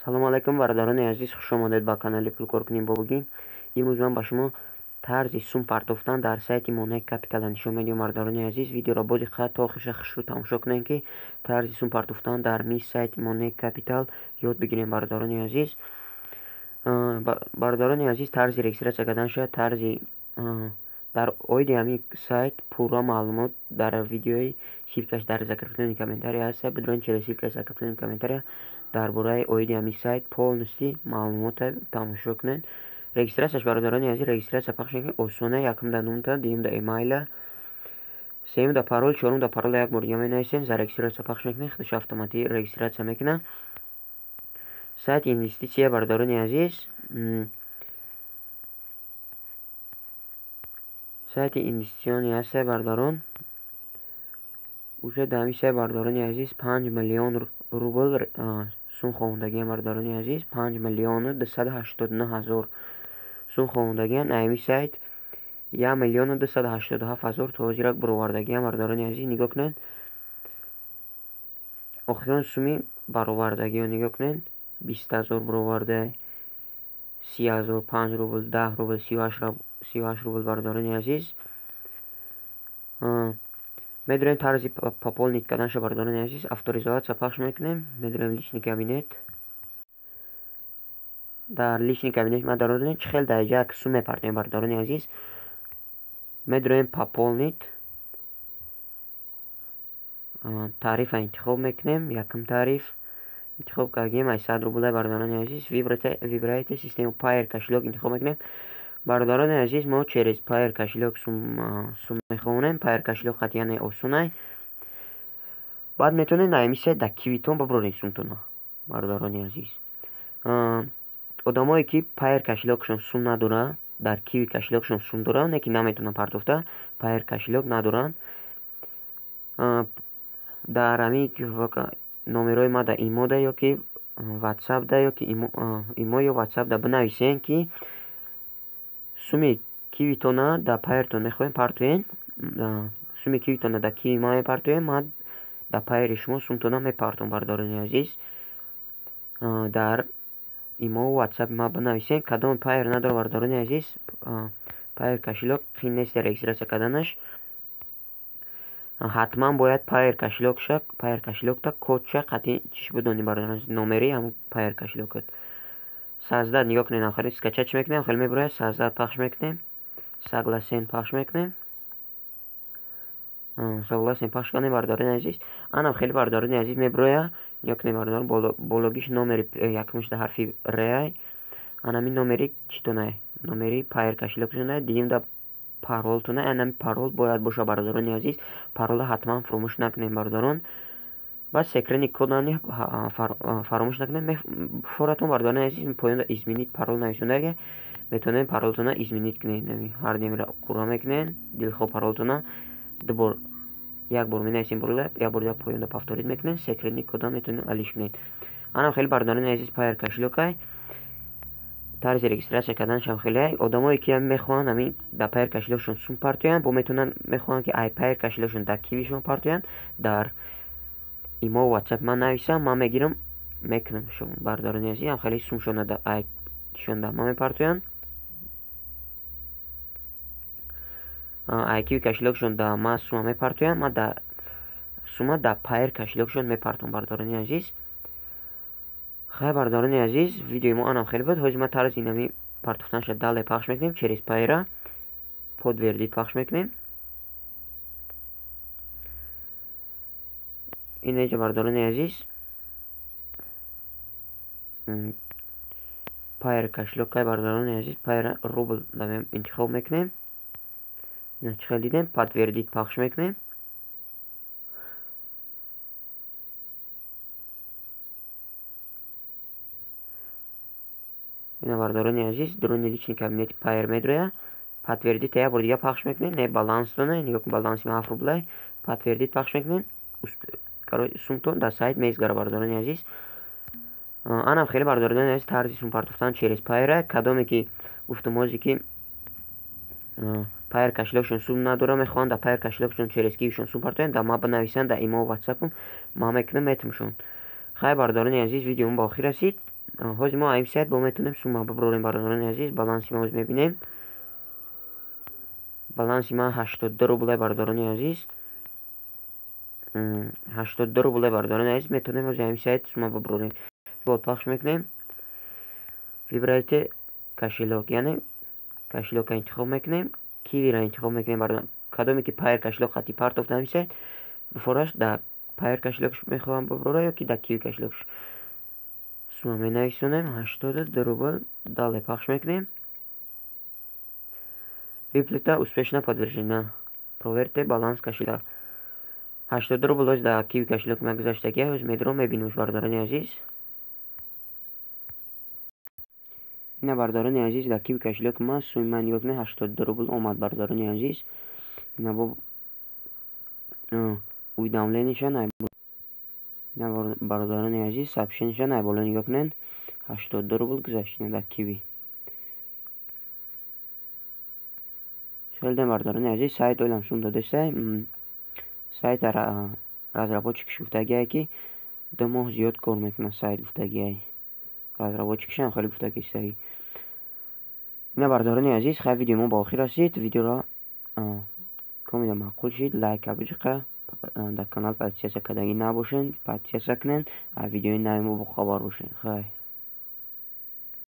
Салом алайкум, бародарони азиз, хуш омадед ба канали Пулкоркунӣ Бобогӣ. Имрӯз ман ба шумо тарзи сум партофтан дар сайти Money Capital нишон медиҳам, бародарони азиз. Видеоро бо диққат то охирша хушрӯ тамошо кунед, ки тарзи сум партофтан дар ми сайти Money Capital ёд бигирем, бародарони азиз. Бародарони азиз, тарзи регистрация кардан шояд тарзи дар оиди ҳамин сайт пурра маълумот дар видеои ссылкаш дар закреплённый комментария ҳаст. Бидонед, через ссылкаи закреплённый комментария дар бораи оиди ҳамин сайт полностью маълумота тамошо кунед. Регистрацияш, бародарони азиз, регистрация пахш мекунед осона: якумда номта, дуюмда эмайла, сеюмда парол, чорумда парола як бор дига менависед, зарегистрация пахш мекунед, худаш автоматӣ регистрация мекунад. Сайти инвеститсия, бародарони азиз, сайти инвеститсионӣ ҳаста, бародарон. Уже дар ҳамин сайт, бародарони азиз, 5 миллион рубл сум ховондагиам, бародарони азиз, 5 289 000 сум ховондагиам. Ҳамин сайт 1 287 000 то ҳозира баровардагиам, бародарони азиз. Нигоҳ кунед, охирон суми баровардагиро нигоҳ кунед: 20 000 бароварда, 30 000, 5 рубл, 10 рубл, 38 рубл, бародарони азиз. Медонем тарзи пополнить карданша, бародарони азиз. Авторизация пахш мекунем, медонем личный кабинет. Дар личный кабинет ма дародем, чӣ хел дар як сум мепартоем, бародарони азиз. Медонем пополнить, тарифа интихоб мекунем. Якум тариф интихоб кардем ай 100 рублай, бародарони азиз. Выбирайте систему, Payeer кошелёк интихоб мекунем, бародарони азиз. Мо через Payeer кошелёк сум мехонем. Payeer кошелёк қатъиян осонай. Баъд метавонед ҳамин сайт дар кивитон бибароред сумтона, бародарони азиз. Одамое ки Payeer кошелёкшон сум надоранд, дар Киви кошелёкшон сум доранд, не ки наметавонанд партофта, Payeer кошелёк надоранд, дар ҳамин номерои ма дар имода ё ки ватсапда, ё ки имо ё ватсапда бинависен, ки суми кивитона дар Payeer-тон мехоҳем партоен, суми кивитона дар киви ма мепартоем, ман дар Payeer-и шумо сумтона мепартом, бародарони азиз. Дар имову ватсапи ма бинависен, кадом Payeer надорад, бародарони азиз. Payeer кошелёк қин нест регистрация карданаш. Ҳатман бояд Payeer кошелёкша, Payeer кошелёкта кодша қатъи чиш бидонӣ, бародарон, номери ҳамун Payeer кошелёкат. Создать, нигоҳ кунед, хеле скачать мекунем, хеле мебурояд. Создать пахш мекунем, согласен пахш мекунем. Согласен пахш кардем, бародарони азиз. Анам хеле, бародарони азиз, мебурояд. Нигоҳ кунед, бародарон, бологиш номери якумашда ҳарфи р, анами номери читонай, номери Payeer кошелёкшонай, дуюмда паролтонай. Анами парол бояд боша, бародарони азиз. Парола ҳатман фуромӯш накунед, бародарон. Баъд секретный кодани фаромӯш накунед. Форатон, бародарони азиз, поёнда изменить пароль нависондага, метавонед паролтона изменить кунед. Ҳар демира қурра мекунед дилхоҳ паролтона, дубор, як бор менависем парола, як бор дигар поёнда повторить мекунед. Секретный кодам метавонед алиш кунед. Анам хеле, бародарони азиз, Payeer кошелёкай. Тарзи регистрация карданашам хеле. Одамое ки мехоҳанд ҳамин дар Payeer кошелёкшон сум партоянд, бо метавонанд, мехоҳанд ки ай Payeer кошелёкшон дар кивишон партоянд, дар имо ватсап ман нависам, ман мегирам, мекунам шон, бародарони азиз. Ам хеле сумшона дар ай шон дар ман мепартоянд, ай киви кошелёкшон дар ман сума мепартоянд, ман дар сума дар Payeer кошелёкшон мепартом, бародарони азиз. Хай, бародарони азиз, видеои мо анам хеле буд. Ҳозир ман тарзи инами партофтанша дале пахш мекунем, через Payeer-а подтвердить пахш мекунем. Инеҷа, бародарони азиз, Payeer кошелёкай, бародарони азиз. Payeer рубл интихоб мекунем. Ина чӣ хел дидем, подтвердить пахш мекунем. Ина, бародарони азиз, дуруни личный кабинети Payeer медроя. Подтвердить як бор дига пахш мекунем. Не баланстона, нигоҳ кун, баланси ман 7 рублай. Подтвердить пахш мекунем, сумтон дар сайт мезгара, бародарони азиз. Анам хеле, бародарони азиз, тарзи сум партофтан через Payeer-а. Кадоме ки гуфтам ҳозе ки Payeer кошелёкшон сум надора, мехоҳанд дар Payeer кошелёкшон через кивишон сум партоянд, дар ма бинависанд дар имо ватсапам, ман мекунам, метамшон. Хай, бародарони азиз, видеомон ба охир расид. Ҳозир мо ин сайт бо метавонем сумма бибарорем, бародарони азиз. Баланси мо ҳозир мебинем. Баланси ман 82 рублай, бародарони азиз. 82 рублай, бародарони азиз, метавонем ҳозир ҳамин сайт сумма бибарорем. Вот пахш мекунем. Выбирайте кошелёк, яъне кошелёкро интихоб мекунем, Кивиро интихоб мекунем, бародарон. Кадоме ки Payeer кошелёк хати партофта ҳамин сайт, бифораш дар Payeer кошелёкш мехоҳам бибарора ё ки дар Киви кошелёкш. Сумма менависонем 82 рубл, далее пахш мекунем. Выплата успешно подтверждена. Проверьте баланс кошелька. 82 рубл ҳозир дар Киви кошелёк ма гузаштагия, ҳозир медурам мебинемш, бародарони азиз. Ина, бародарони азиз, дар Киви кошелёк ма сумми ман нигоҳ кунед, 82 рубл омад, бародарони азиз. Ина бо уведомлениеша, ина, бародарони азиз, сообщениеша най боло нигоҳ кунед, 82 рубл гузашт ина дар Киви. Хеле, бародарони азиз, сайт ойлам сум додесай. Сайт разработчикш гуфтагиае, ки 2 моҳ зиёд кор мекунад сайт, гуфтагиай. Разработчикшам хеле гуфтагист. Ина, бародарони азиз, хай, видеои мо ба охир расид. Видеоро комида маъқул шид, лайка биҷиқа, дар канал подписаться кардагӣ набошед, подписаться кунед, видеои нави мо бохабар бошед. Хайр.